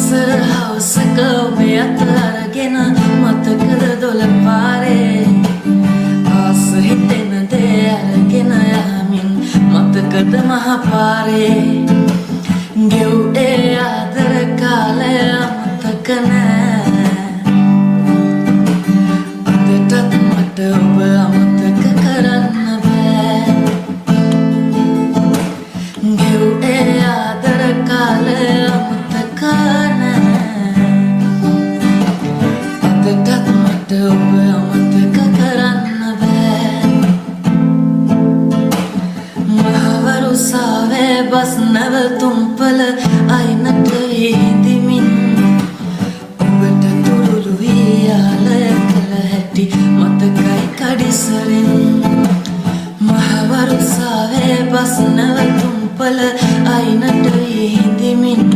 වසර හවසක ඔබේ අත අරගෙන මතකද දොළ පාරේ ආස හිතෙන දේ අරගෙන යමින් මතකද මහපාරේ ගෙව් ඒ